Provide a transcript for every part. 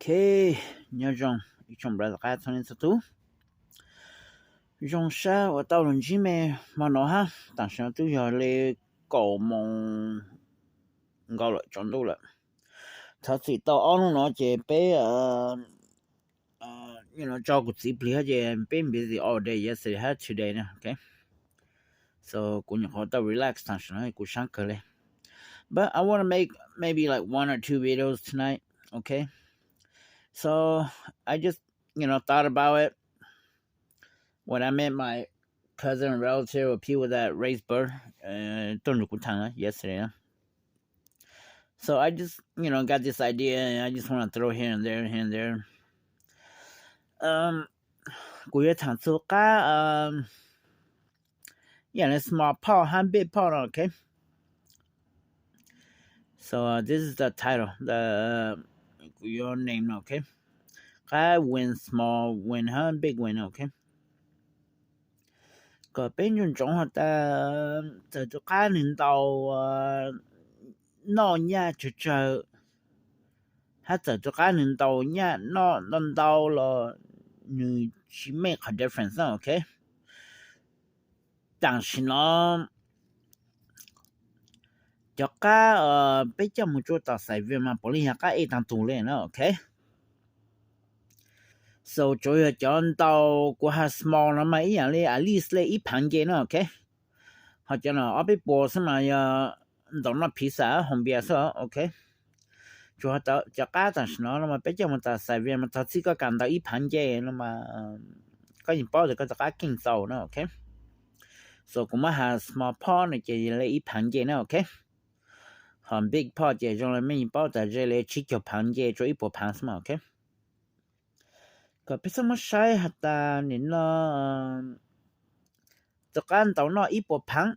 Ok, nyob zoo ib tsoom brother qab txhua leej txhua tus. Zoo sab uas tau los ntsib me hmo no hab. Tam sim no twb yog li kaum moos nkaus lawm, tsaus ntuj lawm. Thov txim tau ob hnub no ces peb, no tso kuv txiv plig hab ces peb busy all day yesterday hab today na, ok. So kuv nyuam qhuav tau relax tam sim no kuv sab kawg li. But I want to make maybe like one or two videos tonight, okay? So I just, you know, thought about it when I met my cousin, relative, or people that raise bird, uh, tuaj nrug kuv theem yesterday. So I just, you know, got this idea and I just want to throw here and there, here and there. Um, kuv yuav tham txug qab, um, yeah, small pod hab big pod no, okay? So uh, this is the title, the, uh, kuv yuav name no, okay? Qab win, small win hab big win, okay? Kom peb ntsoov ntsoov has tas txawm tus qab nwg ntaus noj nyaj tsawg tsawg, hab txawm tus qab nwg ntaus nyaj noj ntau ntau los nwg tsis make qhov difference na, okay? Tam sim no cov qab peb coj moog tsua tom xais vias mas puav leej yog qab ej taag tug le na, okay? So tsuav yog cov ntaus kuv has small no mas ib yaam le at least le ib phaav nce na, okay? Ho cov no ob peb puas xwb mas yog ntaus noj pizza, hoos npias xwb, okay? Tsuas cov qab tam sim no no mas peb coj moog tom xais vias mas thaus txij koj kam ntaus ib phaav nce no mas koj yeej paub tas koj tus qab keej txaus na, okay? So kuv muab has small pod no ces le ib phaav nce na, okay? Ho big pod ces zoo le mej yeej paub tas ze le tsib caug phaav nce rua ib puas phaav xwb mas, okay? Kom peb txhob muab saib has tas nim no tus qab ntaus noj ib puas phaav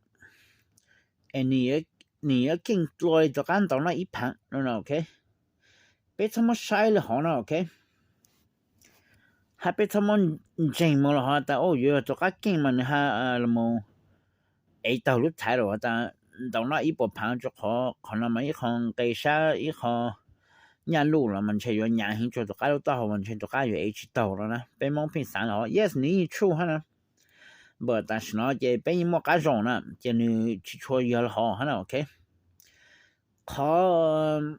es nwg yuav keej dlua le tus qab ntaus noj ib phaav no, okay? Peb txhob muab saib le hov no, okay? Hab peb txhob muab ntseeg moog le hov tas yuav yog tus qab keej mas nwg has los mus ev taug lub title tas ntaus noj ib puas phaav, rua qhov qhov no mas ib qho nqe sab ib qho nyaj luj los mas ntshe yuav nyaav heev rua tus qab lub taub hau mas ntshe tus qab yuav ev tsis taug no na. Peb Moob pheej xaav le hov, yes, nwg yeej tshuaj hab na, but tam sim no ces peb yeej muaj qab zoo na ces nwg tsis tshua yog le hov hab na, okay? Qhov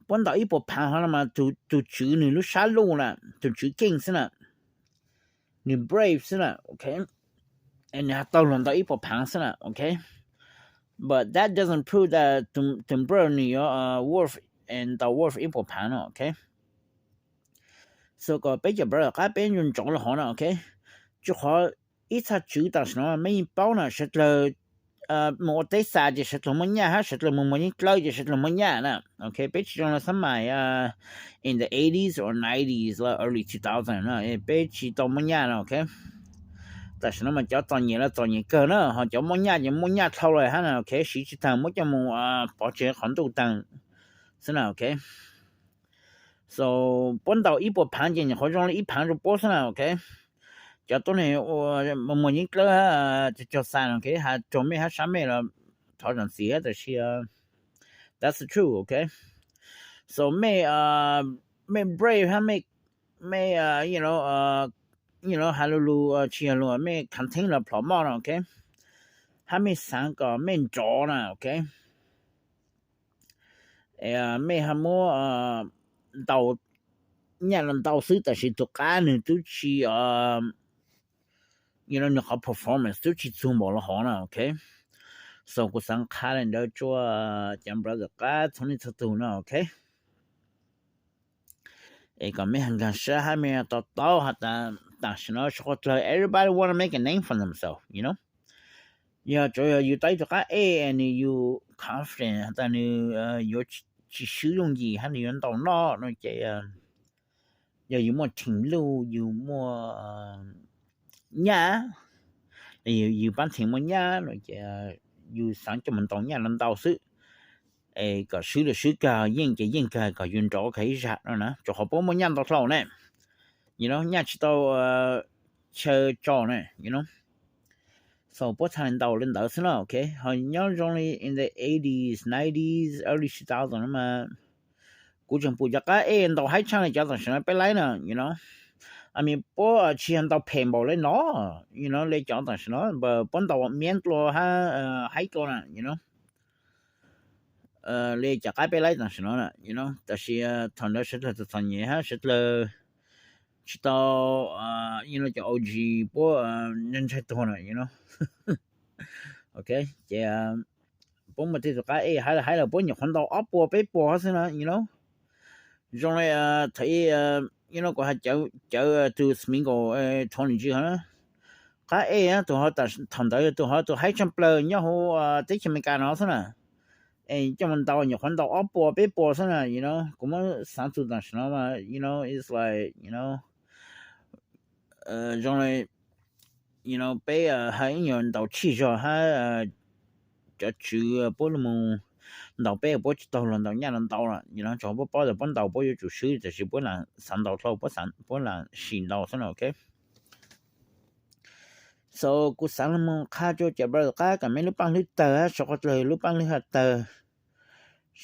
puab ntaus ib puas phaav hov no mas tus tswv nwg lub sab luj na, tus tswv keej xwb na, nwg brave xwb na, okay? Nwg has taug luag ntaus ib puas phaav xwb na, okay? But that doesn't prove that tus brave nwg yuav worth, ntaus worth ib puas phaav no, okay? So kom peb cov brother qab peb ntsoov ntsoov le hov na, okay? Rua qhov ib txha tswv tam sim no mej yeej paub na, sawv dlawg moog ua teb xas ces sawv dlawg muaj nyaj hab sawv dlawg moog muag yeeb dlawb ces sawv dlawg muaj nyaj na, okay? Peb tsis zoo le xab mais in the eighties or nineties, early two thousand na, peb tsis tau muaj nyaj na, okay? Tam sim no mas cov txom nyem los txom nyem kawg na, ho cov muaj nyaj ces muaj nyaj dlhau lawm hab na, okay? Siv tsis taag muab coj moog pov tseg qhov ntuj taag xwb na, okay? So puab ntaus ib puas phaav ces nyuam qhuav zoo le ib phaav rua puab xwb na, okay? Cov tuab neeg ua muag yeeb dlawb hab cog xas no, okay, has rua mej hab sab mej los thov zam txim hab, tab sis that's the truth, okay? So mej, mej brave hab mej, mej, you know, has lug lug tsis yog lug, mej contain los plhom moj no, okay? Hab mej xaav kom mej nrov na, okay? Mej hab muab ntaus nyaj los ntau xwb tab sis tus qab nwg tub tsis, you know, nwg qhov performance tub tsis txug npaum le hov na, okay? So kuv xaav qha le ntawd rua cov brother qab txhua leej txhua tug na, okay? Es kom mej has nkaag sab hab mej to taub has tas tam sim no suav qhuav dlawg, everybody wanna make a name for themselves, you know? Yog tsuav yog yus tau ib tug qab ej es nwg yus confident has tas nwg yuav tsis swb yooj yim hab nwg yuav ntaus noj no ces yog yus muaj team luj, yus muaj nyaj, yus paab theem muaj nyaj no ces yus xaav coj moog ntaus nyaj los ntau xwb, es kom swb los swb kag, yeej ces yeej kag, kom yus nrov kag ib zag no na, rua qhov puab muaj nyaj ntau dlhau ne, you know, nyaj tsis tau chaw tso ne, you know. So puab txhaj le ntaus le ntawd xwb na, okay? Ho nyob zoo le in the eighties, nineties, early two thousand no mas Kuv tseem pum cov qab ej ntau haib tshaj li cov tam sim no peb laib na, you know. I mean, puab tsis yog ntau phem npaum li no, you know, li cov tam sim no, puab ntau miab dlua hab haib dlua na, you know, li cov qab peb laib tam sim no na, you know. Tab sis thaum ntawd sawv dlawg txom txom nyem hab sawv dlawg tsis tau, you know, cov O G puab ntshai ntshai tuag na, you know. Ok, ces puab muaj tej tus qab ej haib haib lawm puab nyuam qhuav ntau ob puas peb puas xwb na, you know. Zoo li thaum ub, you know, kuv has cawv tus Smingo twenty G hov na, qab ej tus hov, thaum ntawd tus hov tus haib tshaj plaws nyob hauv teb chaws Amelikas no xwb na. Es coj mus ntau nyuam qhuav ntau ob puas peb puas xwb na, you know. Kuv muab xaav txug tam sim no mas, you know, it's like, you know, zoo li, you know, peb has ib nyuag ntaus tshij zog hab cov tswv puab lug mus ntaus peb, puab tsis tau lug ntaus nyaj ntau ntau lawm, you know, tsuas puab paub tas puab ntaus puab yuav tsum swb, tab sis puab lam xaav ntaus dlhau, puab lam sim ntaus xwb na, ok. So kuv xaav lug moog qha rua cov brother qab kom mej lub paaj hlwb tawg hab sawv dlawg lub paaj hlwb has tawg,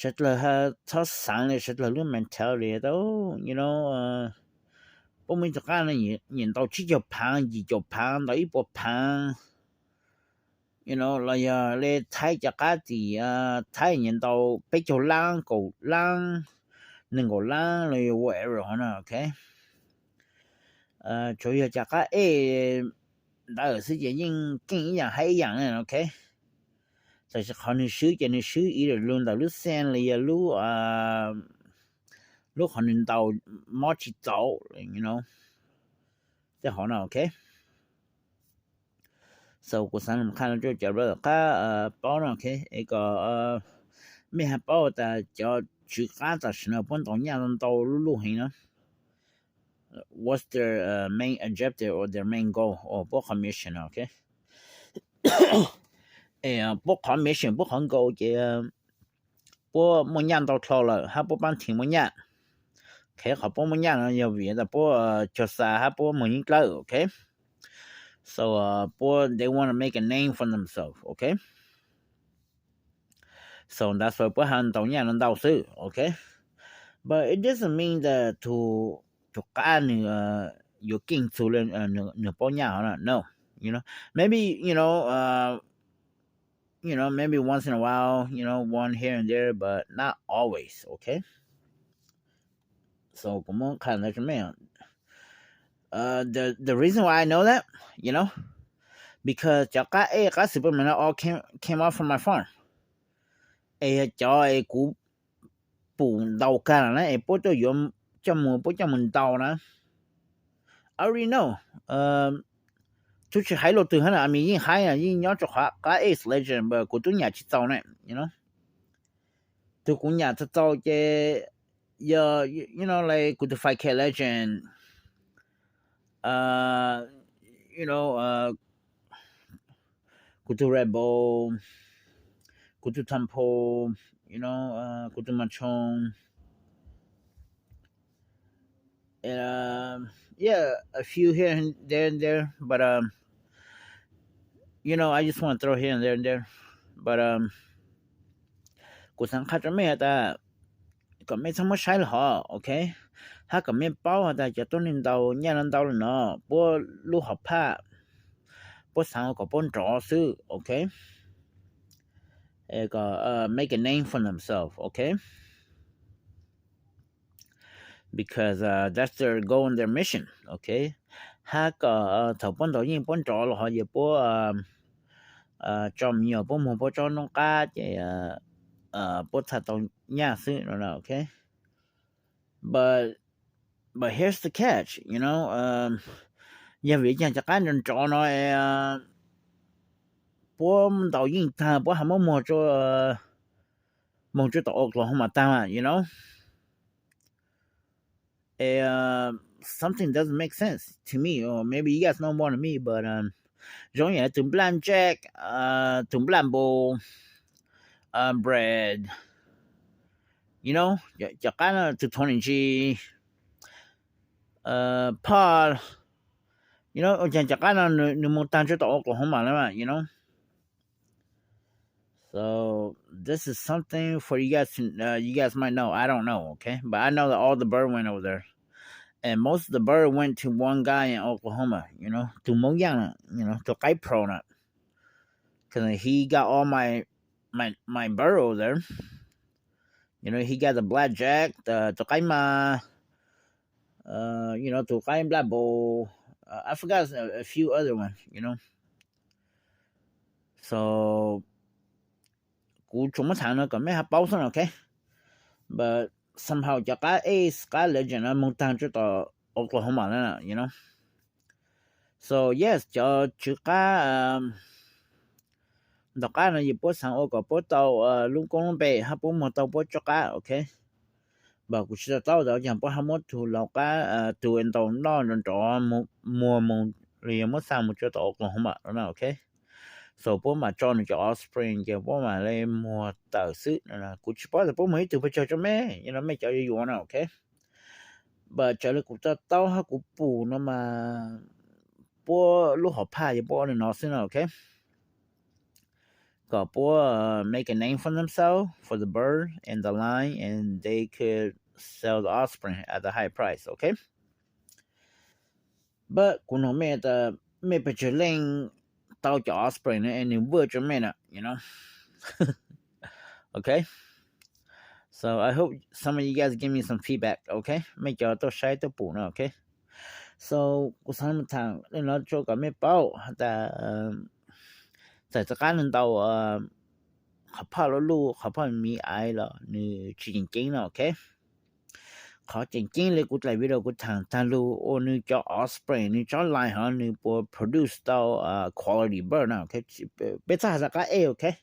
sawv dlawg has txhob xaav li sawv dlawg lub mentality tau, you know. Puab muaj ib tug qab no nyiam ntau tsib caug phaav, yim caum phaav, ntau ib puas phaav, you know, los yog le Thaib cov qab tim Thaib nyiam ntau peb caug laab, kaum laab, nees nkaum laab los yog whatever hov na, ok. Tsuas yog cov qab ej ntawd xwb ces yeej keej ib yaam haib ib yaam na, ok. Tab sis qhov nwg swb ces nwg swb either lug ntawm lub xeej los yog lub, lub qhov nwg ntaus mob tsis txaus, you know, tej hov na, ok. So kuv xaav lug qha rua cov brother qab paub no, ok, es kom mej has paub tas cov tswv qab tam sim no puab ntaus nyaj ntau ntau lub luj heev na. What's their main objective or their main goal, or puab qhov mission, ok. Es puab qhov mission, puab qhov goal ces puab muaj nyaj ntau dlhau lawm hab puab paab theem muaj nyaj. Ok, qhov puab muaj nyaj no yog vim tas puab cog xav hab puab moog yeeb dlawb, ok. So puab, they want to make a name for themselves, ok. So that's why puab has ntaus nyaj no ntau xwb, ok. But it doesn't mean that tug, tug qab nwg yuav keej txug le nwg paub nyaj hov na, no. You know, maybe, you know, you know, maybe once in a while, you know, one here and there, but not always, ok. So kuv muab qha ntawd rua mej. The, the reason why I know that, you know, because cov qab ej qab xwb puab me no all came, came off from my farm. Es yog cov es kuv pum ntaus kag lawm na es puab tuaj yuav coj mus, puab coj mus ntaus na. I already know. Tub tsis hais luaj twg hab na, I mean, yeej hais na, yeej nyob rua qhov qab ej legend, but kuv tub nyam tsis txaus ne, you know. Tug kuv nyam txaus txaus ces yog, you know, like kuv tug five K legend, you know, kuv tug Red Bull, kuv tug Tempo, you know, kuv tug Machong, and yeah, a few here and there and there, but um, you know, I just want to throw here and there and there, but um, kuv xaav qha rua mej has tas kom mej txhob muab saib lug hov, ok, hab kom mej paub has tas cov tuab neeg ntaus nyaj no ntau lawm no puab lub hom phaj, puab xaav kom puab nrov xwb, ok. Kom make a name for themselves, ok. Because that's their goal and their mission, ok. Hab kom thaum puab ntaus yeej puab nrov los hov ces puab tso me nyuam puab muag puab tsob noob qab ces puab txhaj tau nyaj xwb no, ok. But, but here's the catch, you know, yog vim caag cov qab nrov nrov no puab ntaus yeej taag puab has muab muag rua, moog rua tom Oklahoma taag mas, you know. Something doesn't make sense to me, or maybe you guys know more than me, but um, zoo yam tug Black Jack, tug Black Bull, Brad, you know, cov qab no, tug Tony G, Paul, you know, ua caag cov qab no nwg moog taag rua tom Oklahoma lawm mas, you know. So this is something for you guys to, uh, you guys might know. I don't know, okay? But I know that all the bird went over there. And most of the bird went to one guy in Oklahoma, you know, to Moyang, you know, to Kaipro. Because he got all my, my, my bird over there. You know, he got the blackjack, the, the kaima, uh, you know, to kai black bull. Uh, I forgot a, a few other ones, you know. So kuv tsuas muab tham no kom mej ho paub xwb no, okay? But somehow cov qab ace, qab legend no moog taag tsuas tom Oklahoma na, you know. So yes, cov tswv qab, um, ntov qab no yog puab xaav ua kom puab tau, uh, lub koob lub npe hab puab muag tau puab tsob qab, okay? But kuv tsis to taub tas puab hab muab tug laug qab, uh, tug ntau noj nrov nrov muag moog los yog muab xa moog tsuas tom Oklahoma no, okay? So puab mam tso nwg cov offspring ces puab mam le muag tawm xwb. Kuv tsis paub tas puab muag ib tug pes tsawg tsob mej, you know, mej cov yuav yuav no, okay? But raws le kuv to taub hab kuv pum no mas puab lub hom phaj yog puab ua le no xwb no, okay? Kom puab, uh, make a name for themselves, for the bird and the line, and they could sell the offspring at a high price, okay? But kuv noog mej tas mej pes tsawg leej tau cov offspring no es nwg vwj rua mej na, you know. Okay. So I hope some of you guys give me some feedback, okay? Mej cov tuaj saib tuaj pum no, okay? So kuv xaav muab tham le no tso kom mej paub has tas, um, txawm rov qab nwg ntau, um, qhov phaj luj luj, qhov phaj miv aiv los nwg tsis tseem ceeb no, okay? Qhov tseem ceeb le kuv dlaim video kuv tham taag lug ua nwg cov offspring, nwg tsob line hov nwg puas produce tau, uh, quality bird no, okay? Peb txhob has tas qab ace, okay?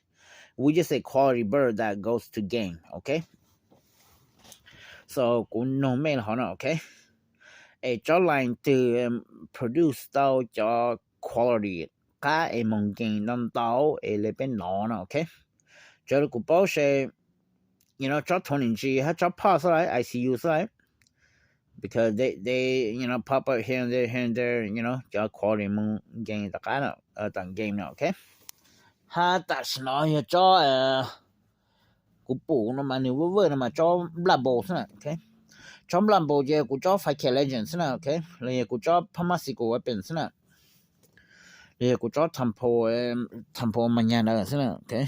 We just say quality bird that goes to game, okay? So kuv noog mej le hov no, okay? Es tsob line twg, um, produce tau cov quality qab es moog game ntau ntau es le peb nov no, okay? Raws le kuv paub se, you know, tsob twenty G hab tsob pod xwb lawm, I C U xwb lawm. Because they, they, you know, pop up here and there, here and there, you know, cov quality moog game tom qab no, tom game no, okay? Hab tam sim no yog tsob, uh, kuv pum no mas nwg vwj vwj no mas tsob black bull xwb na, okay? Tsob black bull ces kuv tsob five K legend xwb na, okay? Los yog kuv tsob pharmaceutical weapon xwb na. Los yog kuv tsob temple, temple mas nyag ntawd xwb na, okay?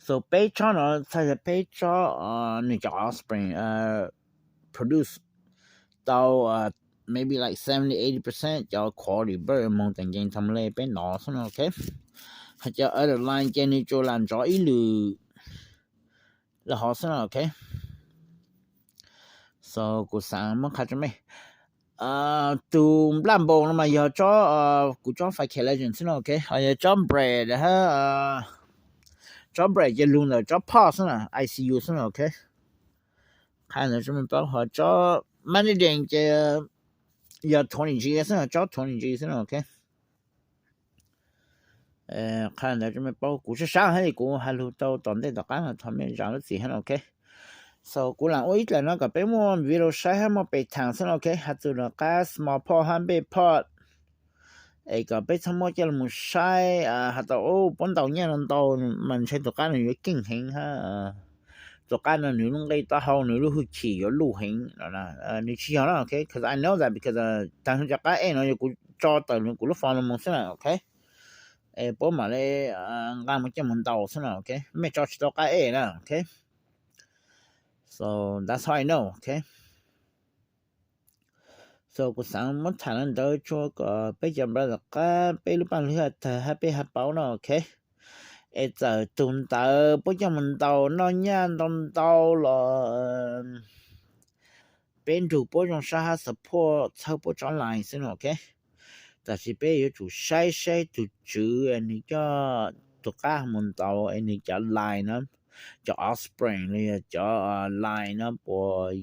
So peb tsob no txhais yog peb tsob, uh, nwg cov offspring, uh, produce tau, uh, maybe like seventy, eighty percent cov quality bird moog tom game thaum le peb nov xwb no, okay? Hab cov other line ces nwg tsuas lam nrov ib lwm le hov xwb no, okay? So kuv xaav muab qha rua mej, uh, tug black bull no mas yog tsob, uh, kuv tsob five K legend xwb no, okay? Hos yog tsob bread hab, uh, tsob bread ces lug ntawm tsob pod xwb na, I C U xwb na, okay? Qha ntawd rua mej paub, hos tsob money ding ces yog twenty G xwb na, tsob twenty G xwb na, okay? Qha ntawd rua mej paub, kuv sab sab hab kuv has lug tau tom ntej tom qab no thov mej zaam lub txim hab no, okay? So kuv lam ua ib dlaim no kom peb muaj video saib hab muaj pes thaam xwb no, okay? Has txug nram qab small pod hab big pod, es kom peb txhob muab coj lug mus saib has tas puab ntau nyaj no ntau mas ntshe tus qab no yuav keej heev hab tus qab no nwg lub nqi taub hau, nwg lub hwj chim yuav luj heev no. Nwg tsis yog na, okay? Cause I know that because taag cov qab ace no yog kuv tso tawm kuv lub phone no moog xwb na, okay? Es puab mam le nqa mus coj mus ntaus xwb na, okay? Mej tso tsis tau qab ace na, okay? So that's how I know, okay? So kuv xaav muab tham le ntawd tso kom peb cov brother qab peb lub paaj lug tawg hab peb has paub no, okay? Es txawm tug ntawd puab coj mus ntaus noj nyaj ntau ntau los peb nrug puab zoo sab hab support txhawb puab tsob line xwb no, okay? Tab sis peb yuav tsum saib saib tug tswv nwg coj tus qab mus ntaus es nwg cov line no, cov offspring los yog cov line no puas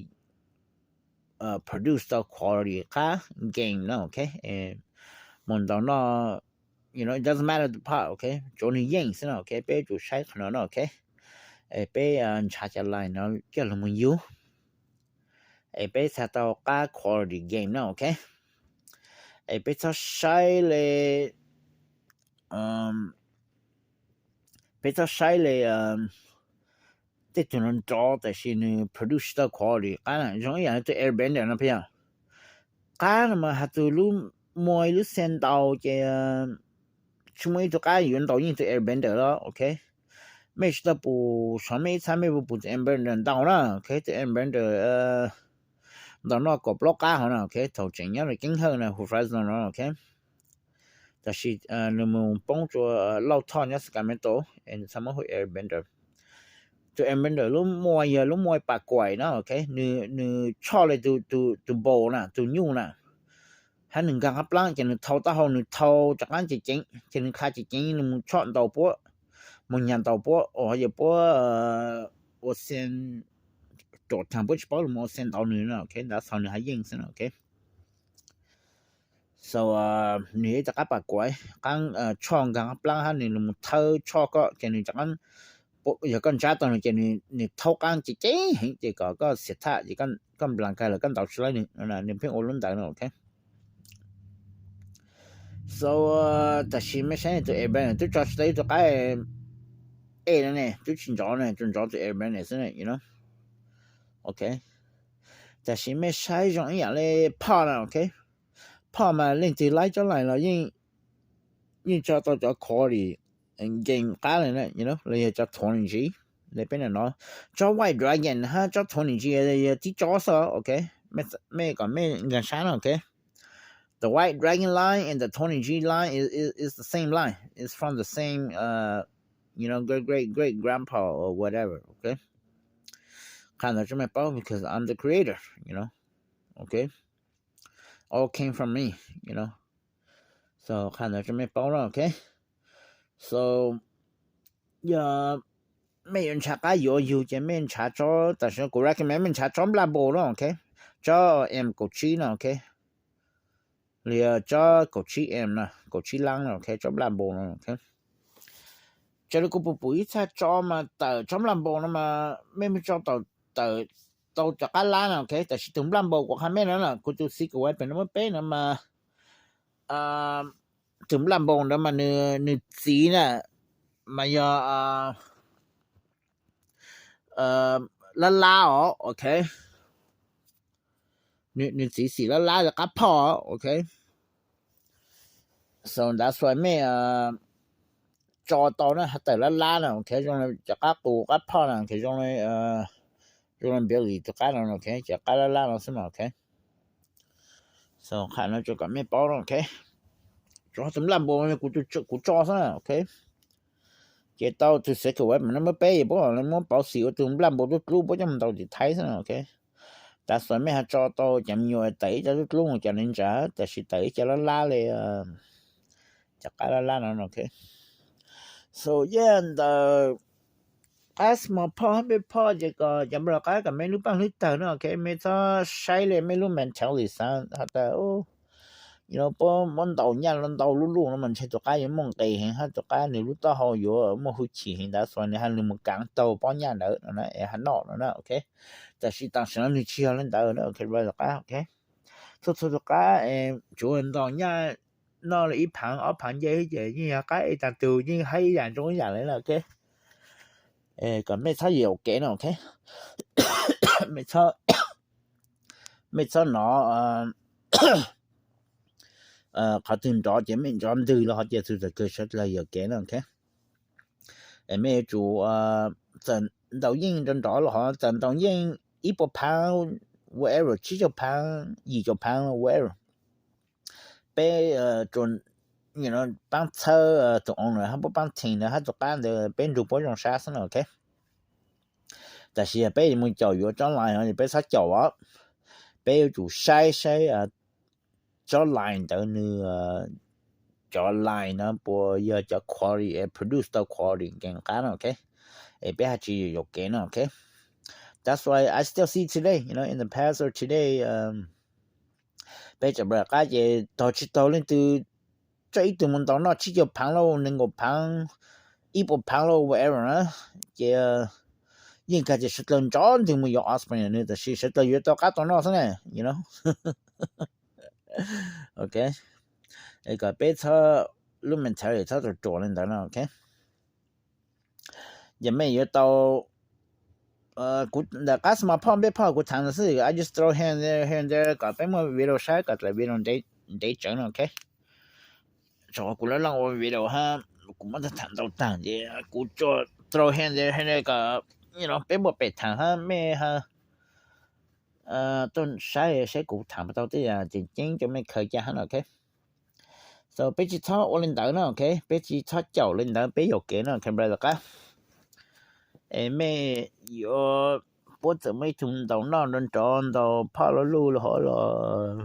produce tau quality qab game no, okay? Mus ntaus noj, you know, it doesn't matter the pod, okay? Tsuav nwg yeej xwb no, okay? Peb yuav tsum saib qhov no no, okay? Es peb nrhav cov line no coj lug mus yug, es peb txhad tau qab quality game no, okay? Es peb txhob saib le, um, peb txhob saib li tej tug nrov nrov tab sis nws produce tau quality qab na, zoo ib yam li tus Airbender no peb yog qab no mas has tus lub muaj ib lub xees ntaus ces tsis muaj ib tug qab yuav ntaus yeej tus Airbender los, ok. Mej tsis tau pum, xyov mej ib txhab mej puas pum tus Airbender ntaus na, ok. Tus Airbender ntaus noj kaum plaub qab hov na, ok, thaum tseem nyob rau Keeb Hawj na, hu Fresno no, ok. Tab sis nws mus poob rua Lauj Thoj nyob Sacramento, es nws txhaj muab hu Airbender. Tus Airbender lub muaj yog lub muaj pas kuam na, ok. Nws tshoj li tus bowl na, tus nyuj na, hab nws nkaag qaab plaab ces nws thau taub hau, nws thau rov qaab ceev ceev, ces nws qha ceev ceev, nws mus tshoj ntaus puab, mus nyag ntaus puab, ua yog puab ua xees ruam taag puab tsis paub los mus ua xees ntaus nws na, ok. Ntawd txhaum nws hab yeej xwb na, ok. So nws yog ib rov qab pas kuam, qaab tshoj nkaag qaab plaab hab nws los thawb tshoj koj ces nws rov qaab, yog koj ntsab tau nws ces nws thaub qaab ceev ceev heev ces kom koj xiam thaj ces koj nplas kag lawm koj ntaus tsis laib nws, nws pheej ua lub ntawd no, ok. So tab sis mej saib tus Airbender twb tso tsis tau ib tug qab ej no ne, twb tsis nrov ne, tsuas nrov tus Airbender xwb ne, you know. Ok, tab sis mej saib zoo ib yam li phoj na, ok. Phoj mas leej twg laib tsob lais los yeej tso tau cov quality nkees qab li na, you know, los yog cov twenty G li peb no no. Tsob White Dragon hab tsob twenty G yog tib tsob xwb, ok. Mej kom mej nkaag sab no, ok. The White Dragon line and the twenty G line is, is, is the same line. It's from the same, uh, you know, great great great grandpa or whatever, ok. Qha ntawd tso mej paub because I'm the creator, you know, ok. All came from me, you know. So qha ntawd tso mej paub na, ok. So yog mej yuav nrhav qab yuav yug ces mej nrhav tsob, tam sim no kuv recommend mej nrhav tsob nplaj npoo na, ok. Tsob M kaum tsib no, ok. Los yog tsob kaum tsib M no, kaum tsib lab no, ok, tsob nplaj npoo no, ok. Raws li kuv pum pum ib txha tso mas tawm tsob nplaj npoo no mas mej muab tso tau, tawm tau cov qab lab no, ok. Tab sis tus nplaj npoo kuv qha mej no na, kuv tus Secret Weapon no muab peb no mas tus nplaj npoo ntawd mas nws txiv na mas yog lab lab os, ok. Nws txiv xim lab lab li qab phoj, ok. So that's why mej tso tau na has tawm lab lab na, ok, zoo li cov qab qus qab phoj na, ok, zoo li, zoo li Billy tus qab no, ok, cov qab lab lab no xwb mas, ok. So qha no tso kom mej paub na, ok. Tso tus nplaj npoo kuv tso xwb na, ok. Ces tau tus Secret Weapon no muab peb, muab pauv xim ua tus nplaj npoo tub dlub puab coj mus ntaus tim Thaib xwb na, ok. Tav xuas mej ho tso tau cov me nyuam tawm ib co tub dlub mus cov neeg ntsa, tab sis tawm ib co lab lab li cov qab lab lab no, ok. So yeah, ntawm qab small phoj hab big phoj ces kom cov npawg qab kom mej lub paaj hlwb tawg no, ok. Mej txhob saib li mej lub mentality xav has tas puab muab ntaus nyaj los ntau lub luj no mas ntshe tus qab yuav muaj nqis heev hab tus qab nws lub taub hau yuav muaj hwj chim heev, tav xuas nws hab nws mus kaav taug pob nyaj ntawd no na es hab noj no na, ok. Tab sis tam sim no nws tsis yog li ntawd na, ok, tus qab, ok. Txhua txhua tus qab tsuav ntaus nyaj noj li ib phaav ob phaav nce ces yeej yog qab ej taag tug, yeej haib ib yam zoo ib yam li na, ok. Kom mej txhob yaum kev no, ok. Mej txhob nov qhov twg nrov ces mej nrov ntwg los ho cia txug txam kawg sawv dlawg yaum kev na, ok. Es mej yuav tsum txawm ntaus yeej nrov nrov los ho txawm ntaus yeej ib puas phaav, whatever, tsib caug phaav, yim caum phaav, whatever. Peb tsuas paab txhawb tus owner hab puab paab team ntawd hab tus qab ntawd peb nrug puab zoo sab xwb na, ok. Tab sis yog peb mus caum yuav tsob line no es peb txhob caum os. Peb yuav tsum saib saib tsob line ntawd nws, cov line no puas yog cov quality, produce tau quality nkees qab no, ok. Es peb hab tsis yuav yaum kev no, ok. That's why I still see today, you know, in the past or today, peb tsoom npawg qab ces taug tsis taug leej twg, tso ib tug mus ntaus noj tsib caug phaav lauj, nees nkaum phaav, ib puas phaav lauj, whatever na, ces yeej kag ces sawv dlawg nrov ntwg mus yuav offspring nws, tab sis sawv dlawg yuav tau qab tau noj xwb na, you know. Ok, es kom peb txhob, lub mentality txhob ruam ruam li ntawd no, ok. Ces mej yuav tau, kuv ntawm qab small phoj npej phoj kuv thaam no xwb, I just throw here and there, here and there kom peb muaj video saib kom dlaim video ntev tsawv no, ok. Tso kuv lab laj ua video hab kuv muab thaam ntau taag ces kuv tso throw here and there, here and there kom peb muaj pem thaam hab mej tuaj saib saib kuv thaam puas tau tej yam tseem ceeb rua mej khaws ca hab no, ok. So peb tsi txhob ua le ntawd no, ok, peb tsi txhob caum le ntawd, peb yaum kev no, ok brother qab. Es mej yuav puab txawm muaj ib tug ntaus noj nrov nrov ntaus phoj lub luj lug hov los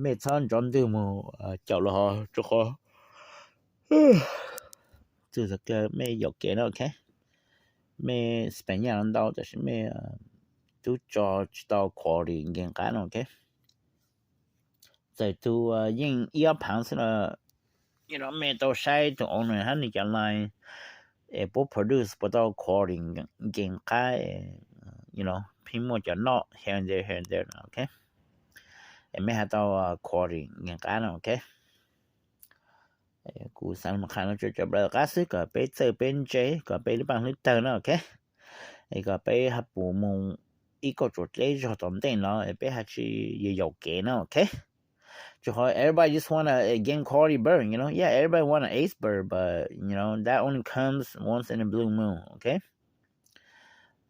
mej txhob nrov ntwg moog caum lug hov, rua qhov txug mej yaum kev no, ok. Mej spend nyaj los ntau tab sis mej tub tso tsi tau quality nkeeg qab no, ok. Txawm tug yeej ib ob phaav xwb no, mej tau saib tug owner hab nwg cov line es puab produce puas tau quality nkeeg qab, pheej muaj cov noj here and there, here and there no, ok. Es mej has tau quality nkeeg qab no, ok. Kuv xaav qha no rua cov brother qab xwb kom peb txawj peb ntse, kom peb lub paaj hlwb tawg no, ok. Es kom peb has pum moog ib kauj tsuas dleb zog tom ntej no es peb has tsi yaum kev no, ok. Tsi ho everybody just wanna gain quality bird, you know? Yeah, everybody want an ace bird, but, you know, that only comes once in a blue moon, ok.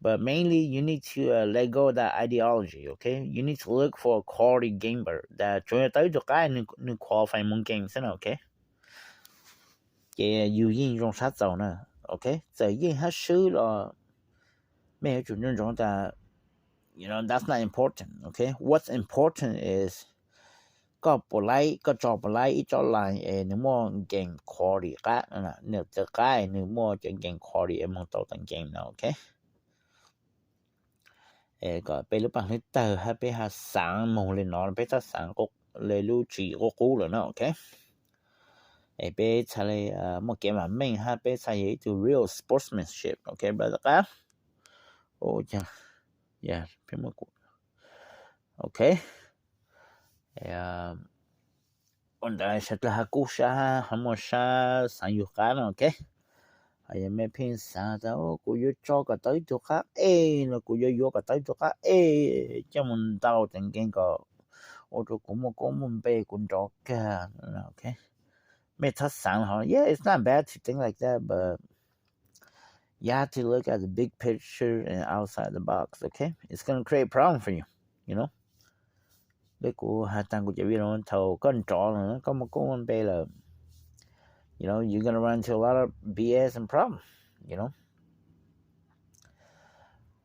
But mainly, you need to uh, let go of that ideology, okay? You need to look for a quality game bird that tsuav yog tau ib tug qab nwg qualify moog game xwb na, ok? Ces yus yeej zoo sab txaus na, ok? Txawm yeej hab swb los mej yuav tsum nco ntsoov tas, you know, that's not important, ok? What's important is koj puas laib, koj tso puas laib ib tsob line es nwg muaj game quality qab, nwg txawv qab nwg muaj cov game quality es moog tau tom game no, ok? Es kom peb lub paaj hlwb tawg hab peb has xaav moog le no, peb txhob xaav le lub tswv yim qub qub lawm no, ok? Es peb txhaj le muaj kev vam meej hab peb txhaj yog ib tug real sportsmanship, ok brother qab? Ok. Ua ntawd sawv dlawg has kub sab hab muaj sab xaav yug qab no, ok? Ho yog mej pheej xaav tas kuv yuav tso kom tau ib tug qab ej los kuv yuav yuav kom tau ib tug qab ej coj moog ntaus tom game kom ua rua kuv muaj koob muaj npe kuv nrov kag, ok? Mej txhob xaav hov, yeah, it's not bad to think like that, but you have to look at the big picture and outside the box, okay? It's gonna create problem for you, you know? Peb kuv has taag kuv cov video thaum koj nrov lawm, koj muaj koob muaj npe lawm, you know, you're gonna run into a lot of B S and problem, you know?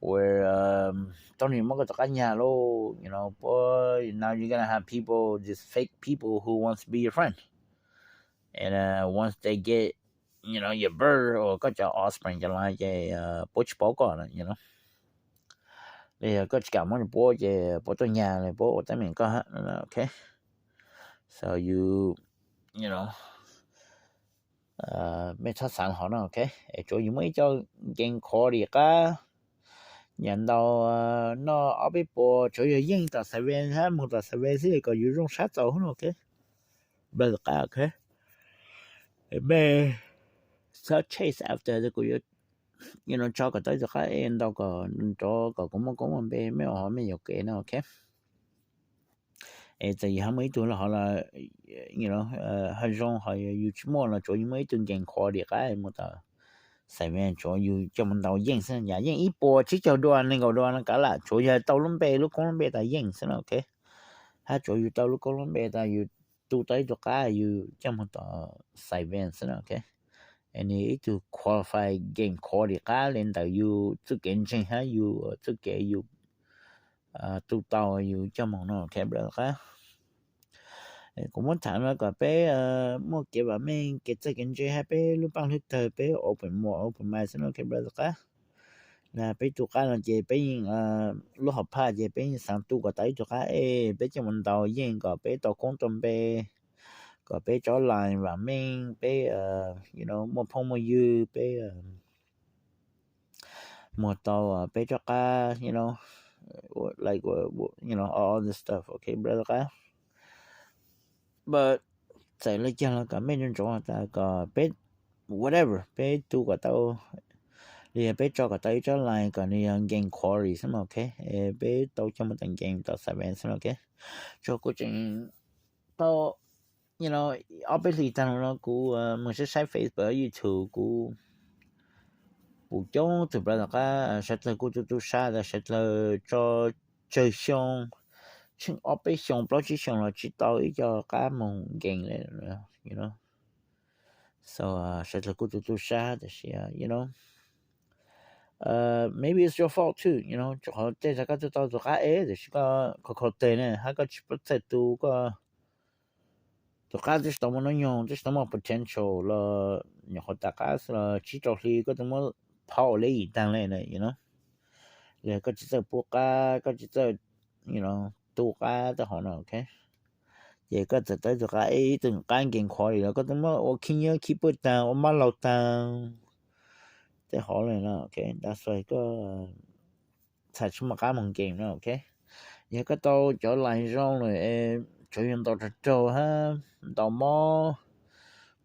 Where um, tau nwg muab koj rov qab nyag lauj, you know, boy, now you're gonna have people, just fake people who wants to be your friend. And uh, once they get, you know, your bird or koj cov offspring cov lawm ces puab tsis paub koj lawm, you know. Los yog koj tsis kam muab rua puab ces puab tuaj nyag los puab ua teeb meem koj, ok. So you, you know, mej txhob xaav hov no, ok. Es tsuav yus muaj ib co game quality qab, nyam ntau noj ob peb puas, tsuav yog yeej tom xais ven hab moog tom xais ven xwb kom yus zoo sab txaus no, ok. Brother qab, ok. Mej txhob chase after kuv yuav, you know, tso kom tau ib tug qab ej ntau kom nrov kom kuv muaj koob muaj npe, mej ua hov mej yuam kev no, ok. Es txawm yus hab muaj ib tug los hov los, you know, hab zoo, ho yus tsis muaj los tsuav yus muaj ib tug game quality qab muaj tom xais ven, tsuav yus coj moog ntaus yeej xwb, yam yeej ib puas tsib caug dua nees nkaum dua no kav lam, tsuav yog tau lub npe, lub koob lub npe tas yeej xwb no, ok. Hab tsuav yus tau lub koob lub npe tas yus tu tau ib tug qab yus coj moog tom xais ven xwb no, ok. Es nwg ib tug qualify game quality qab le ntawm yus txuj kev ntseeg hab yus txuj kev yus tu tau yus coj moog no, ok brother qab. Kuv muab tham no kom peb muaj kev vam meej, kev txawj kev ntse hab peb lub paaj hlwb tawg, peb open more, open mind xwb no, ok brother qab. Na peb tu qab no ces peb yeej, lub hom phaj ces peb yeej xaav tu kom tau ib tug qab ej, peb coj moog ntaus yeej kom peb tau koob tau npe, kom peb tsob line vam meej, peb, you know, muaj phooj muaj ywg, peb muag tau peb tsob qab, you know, like, you know, all this stuff, ok brother qab. But txawm le caag los kom mej ntsoov ntsoov tas kom peb whatever, peb tu kom tau, li peb tso kom tau ib tsob line kom nws yog game quality xwb mas, ok. Peb tau coj mus tau game tau xav ven xwb, ok. Tso kuv tseem tau, you know, ob peb hlis tag los no kuv mus saib saib Facebook, YouTube, kuv pum coob tug plaub tom qab sawv dlawg kuj tu tu sab tas sawv dlawg tso tsawg xyoo, tsheej ob peb xyoo plaub tsib xyoo los tsis tau ib co qab moog game li, you know. So sawv dlawg kuj tu tu sab tab sis, you know, maybe it's your fault too, you know, rau qhov tej zag koj twb tau tus qab ev tab sis koj kho kho tes ne, hab koj tsis paub txawj tu, koj tus qab twb tsis tau muaj hnub nyoog, twb tsis tau muaj potential los nyuam qhuav tas qab xwb los tsib rau hli koj twb muab phau ua li yim taag le na, you know. Li koj tsis txawj pub qab, koj tsis txawj, you know, tu qab tej hov no, ok. Ces koj txawm tau tus qab ev ib tug qab game quality los koj twb muab ua khib nyiab khib pawg taag, ua mab laug taag, tej hov le no, ok. That's why koj txhaj tsis muaj qab moog game no, ok. Yog koj tau cov line zoo lawm, tsuav yog ntaus raug raug hab ntaus mob,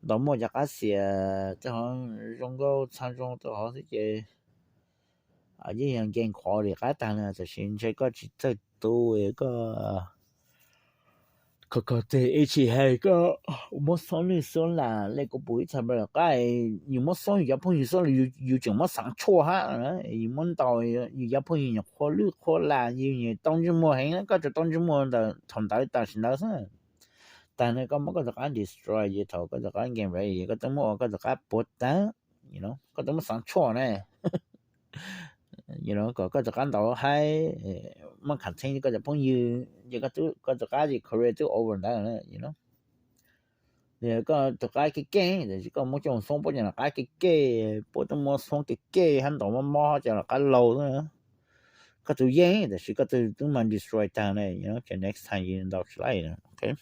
ntaus muaj cov qab xiam tej hov zoo nkauj txha zoo tej hov xwb ces yeej yog game quality qab taag le, tab sis ntshe koj tsis txawj tu, koj kho kho tes ib tsis hais koj muab xob nwj xob lam le kuv pum ib txha plaub tom qab, yus muab xob yus cov phooj ywg xob los yus tseem muab xaav tshuaj hab, yus muab ntaus yus cov phooj ywg nyuam qhuav lwj qhuav lam, yus tau ntsej muag heev, koj tsuas tau ntsej muag ntawm thaum ntawd tam sim ntawd xwb. Tag ne koj muab koj tus qab destroy ces thaum koj tus qab game ready koj twb muab ua koj tus qab puav taag, you know, koj twb muab xaav tshuaj ne, you know, kom koj tus qab ntaus haib, muab kham txheeb koj cov phooj ywg ces koj tus qab ces career twb over ntawd, you know. Koj tus qab kev keej tab sis koj muab coj xob puab cov qab kev keej, puab twb muab xob kev keej hab ntaus mob mob cov qab laug, koj tus yeej tab sis koj twb mas destroy taag ne, you know, ces next time yus ntaus tsis laib, ok.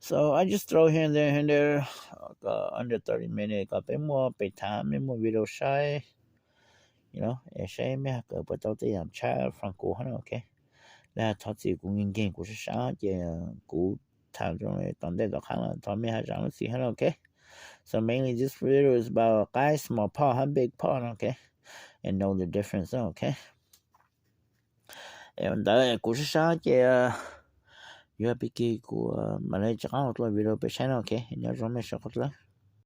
So I just throw here and there, here and there, kom under thirty minutes kom peb muaj pem thav, mej muaj video saib, you know, es saib mej has kawm puas tau tej yaam tshaj from kuv hab, ok. Le thov txim kuv nkeeg kuv sab sab ces kuv tham zoo le tom ntej tom qab los thov mej has zaam lub txim hab, ok. So mainly this video is about qaib small pod hab big pod, ok, and know the difference, ok. Es ntawd kuv sab sab ces yuav pib kig kuv mam le rov qab ua dlua video peb saib no, ok. Nyob zoo mej sawv dlawg.